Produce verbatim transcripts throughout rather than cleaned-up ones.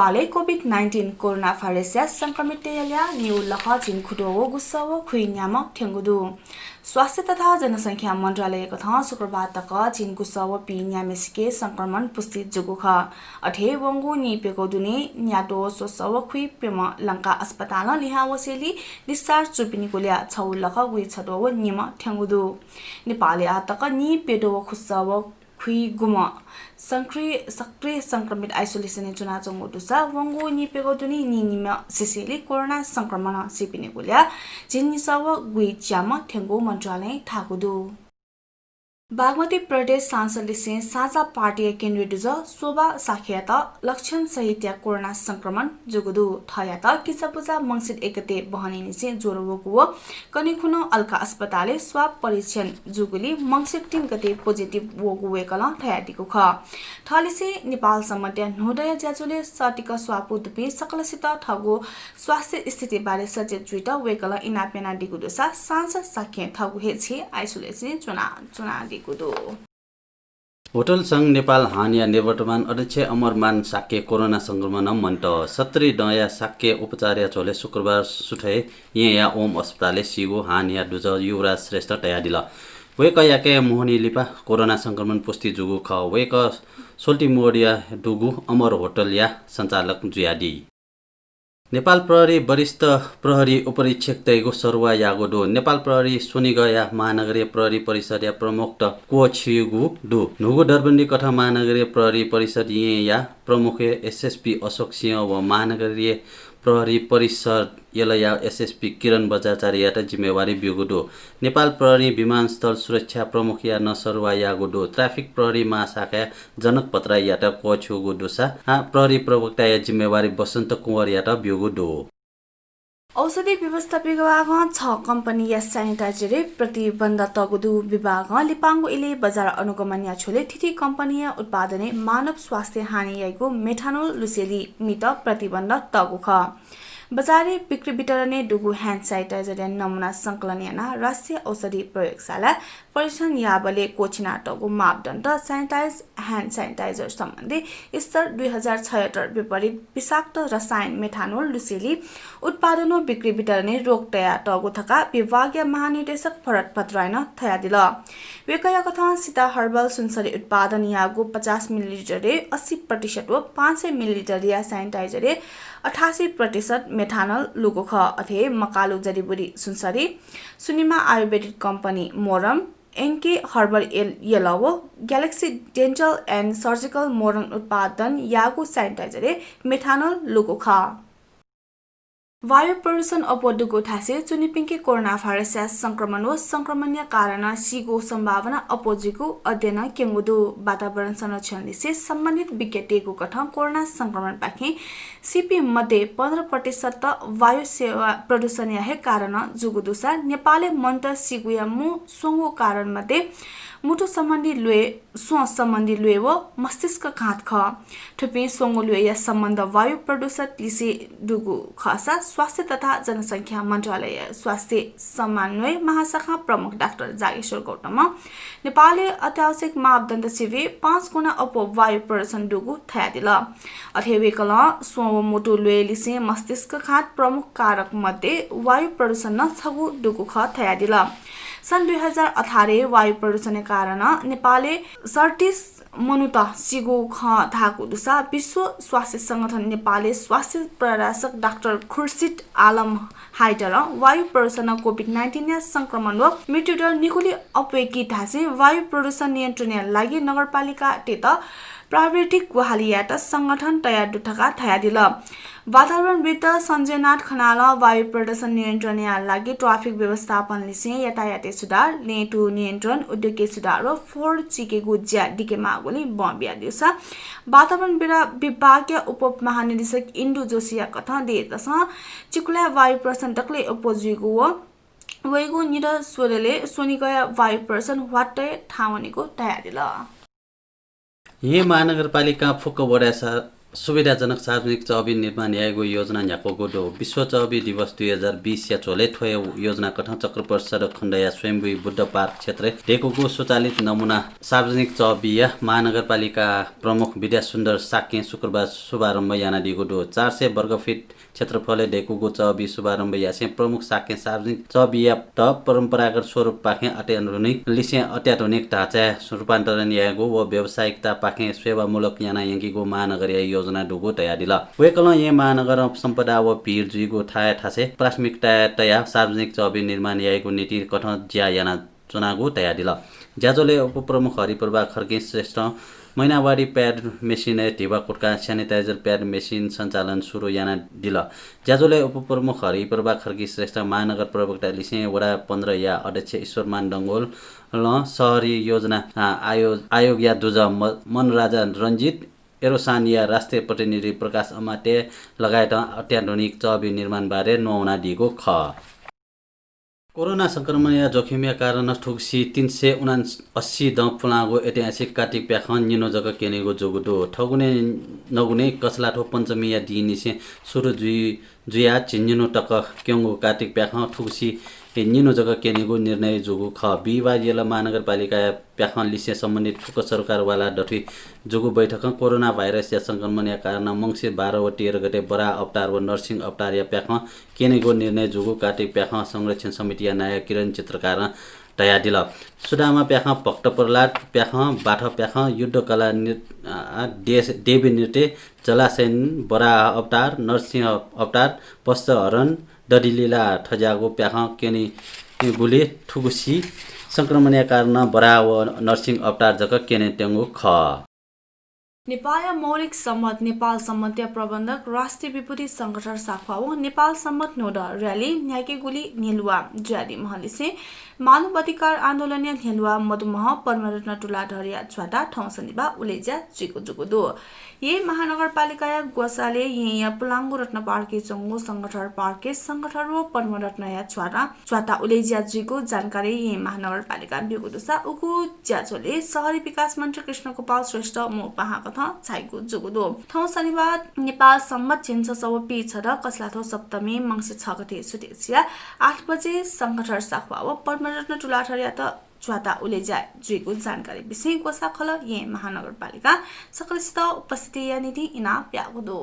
नेपालय् covid nineteen corona भाइरसया संक्रमिततय् ल्याः निगू लखं झिंखुद्वः व गुसः व खुइन्याम्ह थ्यंगु दु। स्वास्थ्य तथा जनसंख्या मन्त्रालयकथं शुक्रबार तक झिंगुसः व पीन्याम्हसिके संक्रमण पुष्टि जूगु खः। अथे वंगु नीप्यघौ दुने न्याद्वः व स्वसः व खुइप्यम्ह लंकाः अस्पतालं लिहां वसेंलि डिस्चार्ज जूपिनिगु ल्याः छगू लख गुइछद्वः व निम्ह थ्यंगु दु। नेपालय् आः तक नीप्यद्वः व खुसः व खुइगुम्ह सक्रिय, सक्रिय संक्रमित आइसोलेसनय् च्वनाच्वंगु दुसा वंगु नीप्यघौ दुने नीनिम्ह सिसेंलि कोरोना संक्रमणं सीपिनिगु ल्याः झिंनिसः व गुइच्याम्ह थ्यंगु मन्त्रालयं धाःगु दु। बागमती प्रदेश सांसदलिसें साझा पार्टीया केन्द्रीय दुजः शोभा शाक्ययात लक्षण सहितया कोरोना संक्रमण जूगु दु। थःयात किचापुचा मंसिर एक गते बहनी निसें ज्वर वःगु व कन्हय् खुन्हु अल्का अस्पतालय् स्वाब परीक्षण जूगुलिं मंसिर तीन गते पोजिटिभ वःगु वय्कलं धयादीगु खः। थःलिसें नेपाल संवत्‌या न्हूदँया ज्याझ्वलय् सःतिक स्वापू दुपिं सकलसित थःगु स्वास्थ्य स्थितिबारे सचेत जुइत वय्कलं इनाप यानादीगु दुसा सांसद शाक्यं थःगु हे छेँय् आइसोलेसनय् च्वना, च्वनादीगु दु। होटल संघ नेपाल हानया निवर्तमान अध्यक्ष अमरमान शाक्य कोरोना संक्रमणं मन्त। सत्तरी दँया शाक्य उपचारया झ्वलय् शुक्रबार सुथय् येँया ओम अस्पतालय् सीगु हानया दुजः युवराज श्रेष्ठं धयादिल। वय्कःयाके मोहनी लिपा कोरोना संक्रमण पुष्टि जूगु खः। वय्कः सोल्टिमोरया दुगु अमर होटलया सञ्चालक जुयादी। नेपाल प्रहरी वरिष्ठ प्रहरी उपरीक्षकतय्गु सरुवा याःगु दु। नेपाल प्रहरी स्वनिगःया महानगरीय प्रहरी परिषदया प्रमुखत क्वःछिउगु दु। न्हूगु दरबन्दी कथं महानगरीय प्रहरी परिषद येँया प्रमुख एसएसपी अशोक सिंह व महानगरीय प्रहरी परिषद यलया एसएसपी किरण बज्राचार्ययात जिम्मेवारी ब्यूगु दु। नेपाल प्रहरी विमानस्थल सुरक्षा प्रमुखया नं सरुवा याःगु दु। ट्राफिक प्रहरी महाशाखाया जनक भट्टराईयात क्वःछिउगु दुसा आः प्रहरी प्रवक्ताया जिम्मेवारी बसन्त कुँवरयात ब्यूगु दु। औषधि व्यवस्था विभागं छ कम्पनीया sanitizer-य् प्रतिबन्ध तःगु दु। विभागं लिपांगु इलय् बजार अनुगमनया झ्वलय् थीथी कम्पनीया उत्पादनय् मानव स्वास्थ्य हानि याइगु methanol लुसेंलि मीत प्रतिबन्ध तःगु खः। बजारय् बिक्री वितरणय् दुगु hand sanitizer-या नमूना संकलन यानाः राष्ट्रिय औषधि प्रयोगशालाय् परीक्षण याःबलय् क्वःछिनातःगु मापदण्ड sanitize hand sanitizer सम्बन्धी स्तर दुई हजार छयत्तर विपरीत विषाक्त रसायन methanol लुसेंलि उत्पादन व बिक्री वितरणय् रोक तयातःगु धकाः विभागया महानिर्देशक भरत भट्टराईं धयादिल। वय्कःया कथं सीता हर्बल सुनसरी उत्पादन याःगु पचास मिलिलिटरय् अस्सी प्रतिशत व पाँच सय मिलिलिटरया sanitizer-य् अठासी प्रतिशत methanol लूगु खः। अथे मकालु जडीबुडी सुनसरी, सुनिमा आयुर्वेदिक कम्पनी मोरङ, एनके हर्बल यल, यल व Galaxy Dental and Surgical Morang उत्पादन याःगु sanitizer-य् methanol लूगु खः। वायु प्रदूषण अप्वः दुगु थासय् च्वनीपिंके कोरोना भाइरसया संक्रमण व संक्रमणया कारणं सीगु सम्भावना अप्वः जुइगु अध्ययनं क्यंगु दु। वातावरण संरक्षण लिसें सम्बन्धित विज्ञ तय्गु कथं कोरोना संक्रमणपाखें सीपिं मध्ये पन्ध्र प्रतिशत वायु सेवा प्रदूषणया हे कारणं जूगु दुसा नेपालय् मन्त सीगुया मू स्वंगू कारण मध्ये मुटु सम्बन्धी ल्वय्, स्वँ सम्बन्धी ल्वय् व मस्तिष्क घात खः। थुपिं स्वंगू ल्वय्‌या सम्बन्ध वायु प्रदूषण लिसें दुगु खःसा स्वास्थ्य तथा जनसंख्या मन्त्रालय स्वास्थ्य समन्वय महाशाखा प्रमुख डाक्टर जागेश्वर गौतमं नेपालय् अत्यावश्यक मापदण्ड सिबें पाँच गुणा अप्वः वायु प्रदूषण दुगु धयादिल। अथे वय्‌कलं स्वँ व मुटु ल्वय् लिसें मस्तिष्क घात प्रमुख कारक मध्ये वायु प्रदूषण नं छगू दुगु खः धयादिल। सन् दुई हजार अठारय् वायु प्रदूषणया कारणं नेपालय् सैँतिस मनूत सीगु खँ धाःगु दुसा विश्व स्वास्थ्य संगठन नेपालय् स्वास्थ्य प्रशासक डाक्टर खुर्सिद आलम हैदरं वायु प्रदूषणं कोभिड नाइन्टिनया संक्रमण व मृत्युदर निगुली अप्वय्‌की धासें वायु प्रदूषण नियन्त्रणया लागि नगरपालिकातय्त प्राविधिक ग्वाहालि यायेत संगठन तयार दु धकाः धयादिल। वातावरणविद् सञ्जयनाथ खनालं वायु प्रदूषण नियन्त्रणया लागि ट्राफिक व्यवस्थापन लिसें यातायातय् सुधार, लँय् धू नियन्त्रण, उद्योगय् सुधार व फोहोर चीकेगु ज्या दिकेमाःगुलिं बँ बियादिउसा वातावरण विरा-, विभागया उपमहानिरीक्षक इन्दु जोशीया कथं देशं चिकुलाय् वायु प्रदूषण दकलय् अप्वः जुइगु व वइगु निदँ स्वदँलय् स्वनिगःया वायु प्रदूषण ह्वात्तय् थाहां वनीगु धयादिल। येँ महानगरपालिकां फुक्क वडाय् सा-, सुविधाजनक सार्वजनिक चःबी निर्माण यायेगु योजना न्ह्याकूगु दु। विश्व चःबी दिवस दुई हजार बिसया झ्वलय् थ्व योजना कथं चक्रप्रसाद खण्डया स्वयम्भूइ बुद्ध पार्क क्षेत्रय् दयेकूगु स्वचालित नमुना सार्वजनिक चःबीया महानगरपालिका प्रमुख विद्यासुन्दर शाक्यं शुक्रबार शुभारम्भ यानादीगु दु। चार सय वर्गफिट क्षेत्रफलय् दयेकूगु चःबी शुभारम्भ यासें प्रमुख शाक्यं सार्वजनिक चःबीयात परम्परागत स्वरूपपाखें अत्याधुनिक लिसें अत्याधुनिक ढाँचाय् रूपान्तरण यायेगु व व्यावसायिकतापाखें सेवामूलक याना यंकेगु महानगरया योजना दुगु धयादिल। वय्कलं येँ महानगरं सम्पदा व भिड जुइगु थाय् थासय् प्राथमिकताय् तयाः सार्वजनिक चःबी निर्माण यायेगु निंतिं कथं ज्या याना च्वनागु धयादिल। ज्याझ्वलय् उपप्रमुख हरिप्रभा खड्गी श्रेष्ठं महिनावारी प्याड मेसिनय् धिबा कुतुकाः sanitizer pad मेसिन सञ्चालन सुरु यानादिल। ज्याझ्वलय् उपप्रमुख हरिप्रभा खड्गी श्रेष्ठ, महानगर प्रवक्ता लिसें वडा पन्ध्रया अध्यक्ष ईश्वरमान डंगोलं शहरी योजना, आ, आयो-, आयोगया दुजः म-, मनराजा रञ्जित, एरोसानया राष्ट्रिय प्रतिनिधि प्रकाश अमात्य लगायतं अत्याधुनिक चःबी निर्माण बारे न्ववानादीगु खः। कोरोना संक्रमणया जोखिमया कारणं थुगुसी तीन सय उनासी दँ पुलांगु ऐतिहासिक कार्तिक प्याखं निन्हु जक क्यनेगु जूगु दु। थगुने नगुने कछलाथ्व पञ्चमीया दिंनिसें सुरु जुइ, जुयाः झिंनिन्हु तक क्यंगु कार्तिक प्याखं थुगुसी निन्हु जक क्यनेगु निर्णय जूगु खः। बिहिबार यल महानगरपालिकाया प्याखं लिसें सम्बन्धित फुक्क सरकारवाला दथुइ जूगु बैठकं कोरोना भाइरसया संक्रमणया कारणं मंसिर बाह्र व तेह्र गते बराह अवतार व नरसिंह अवतारया प्याखं क्यनेगु निर्णय जूगु कार्तिक प्याखं संरक्षण समितिया नायः किरण चित्रकारं धयादिल। सुधामा प्याखं, भक्त प्रह्लाद प्याखं, बाथ प्याखं, युद्धकला नृ-, आ, देश, देवी नृत्य, जलाशयन, बराह अवतार, नरसिंह अवतार, वस्त्रहरण, दधिलीला थज्याःगु प्याखं क्यनीगुलिं थुगुसी संक्रमणया कारणं बराह व नरसिंह अवतार जक क्यनेत्यंगु खः। नेपाःया मौलिक सम्बत नेपाल सम्बतया प्रबन्धक राष्ट्रिय विभूति शंखधर साख्वावं नेपाल सम्बत न्हूदँ र्‍याली न्ह्याकेगुली न्ह्यलुवा जुयादीम्ह लिसें मानव अधिकार आन्दोलनया न्ह्यलुवा मदुम्ह पद्मरत्न तुलाधरया च्वाता थौं शनिबाः उलेज्या जुइगु जूगु दु। येँ महानगरपालिकाया ग्वसालय् येँया पुलांगु रत्न पार्कय् च्वंगु शंखधर पार्कय् शंखधर व पद्मरत्नया च्वाता, च्वाता उलेज्या जुइगु जानकारी येँ महानगरपालिकां ब्यूगु दुसा उगु ज्याझ्वलय् शहरी विकास मन्त्री कृष्णगोपाल श्रेष्ठ मू पाहां कथं झाइगु जूगु दु। थौं शनिबाः नेपाल सम्बत झिंछसः व पीछदँ कछलाथ्व सप्तमी मंसिर छ गते सुथसिया आठ बजे शंखधर साख्वाः व पद्मरत्न तुलाधरयात च्वाता उलेज्या जुइगु जानकारी बिसें ग्वसाः खलः येँ महानगरपालिकां सकलसित उपस्थितिया निंतिं इनाप याःगु दु।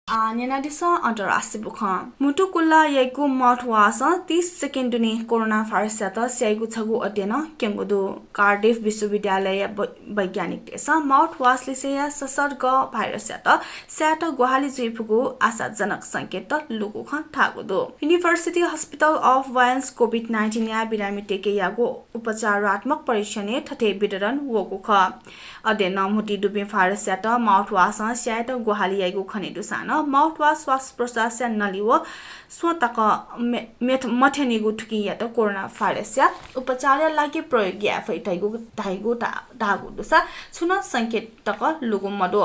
आः न्यनादिसँ अन्तर्राष्ट्रिय बुखँ। म्हुतु कुल्ला याइगु mouthwash-ं तीस सेकेन्ड दुने कोरोना भाइरसयात स्याइगु छगू अध्ययनं क्यंगु दु। कार्डिफ विश्वविद्यालयया ब-, वैज्ञानिकतय्सं mouthwash-लिसेया संसर्ग भाइरसयात स्यायेत ग्वाहालि जुइफुगु आशाजनक संकेतत लूगु खँ धाःगु दु। University Hospital of Wales COVID nineteen-या बिरामीतय्के याःगु उपचारात्मक परीक्षणय् थथे विवरण वःगु खः। अध्ययनं म्हुतुइ दुपिं भाइरसयात mouthwash-ं स्यायेत ग्वाहालि याइगु खने दुसां नं mouthwash श्वासप्रश्वासया नली व स्वँ तक मे-, मेथ-, मथ्यनीगु थुकियात कोरोना भाइरसया उपचारया लागि प्रयोग याये फइ धइगु, धाइगु धा-, धाःगु दुसा छुं नं संकेत तक लूगु मदु।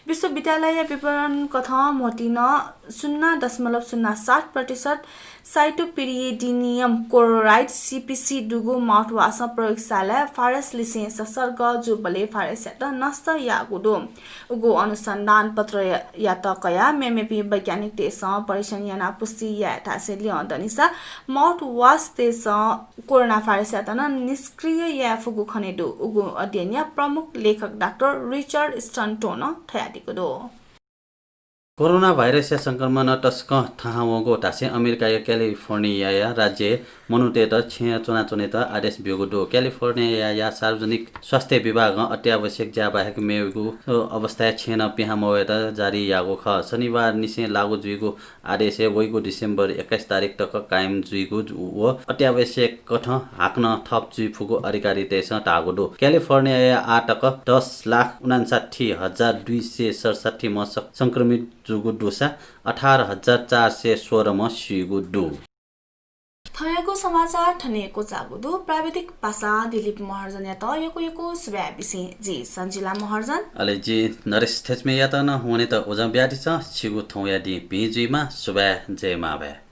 विश्वविद्यालयया विवरण कथं म्हुतुइ नं शून्य दशमलव शून्य सात प्रतिशत cytopyridinium chloride, CPC, दुगु mouthwash-ं प्रयोगशालाय् भाइरसलिसें संसर्ग जूबलय् भाइरसयात नष्ट याःगु दु। उगु अनुसन्धान पत्रयात कयाः मेमेपिं वैज्ञानिकतय्सं परीक्षण यानाः पुष्टि याये धासें लिहां दनिसा mouthwash-तय्सं कोरोना भाइरसयात नं निष्क्रिय याये फुगु खने दु। उगु अध्ययनया प्रमुख लेखक डाक्टर रिचर्ड स्टन्टोनं धयादीगु दु। कोरोना भाइरसया संक्रमण तसकं थाहां वंगु धासें अमेरिकाया क्यालिफोर्नियाया राज्यय् मनूतय्त छेँय् च्वनाच्वनेत आदेश ब्यूगु दु। क्यालिफोर्नियाया सार्वजनिक स्वास्थ्य विभागं अत्यावश्यक ज्या बाहेक मेगु अवस्थाय् छेँय् नं पिहां मवयेत जारी याःगु खः। शनिबारनिसें लागू जुइगु आदेशय् वइगु डिसेम्बर एक्काइस तारिख तक कायम जुइगु व अत्यावश्यक कथं हाकनं थप जुइफुगु अधिकारीतय्सं धाःगु दु। क्यालिफोर्नियाय् आः तक दस लाख उनान्साठी हजार दुई सय सतसट्ठी म्ह स-, संक्रमित जूगु दुसा अठार हजार चार सय सोह्र म्ह स्यूगु दु। थौंयागु समाचार थन हे क्वचाःगु दु। प्राविधिक पासा दिलीप महर्जनयात यक्व यक्व सुभाय् बिसें जि सन्जिला महर्जन। अले जि नरेश थेच्मेयात नं वनेत उजं बियादिसँ। छिगु थौंया दिं भिं जुइमा। सुभाय्, जय मांभाय्।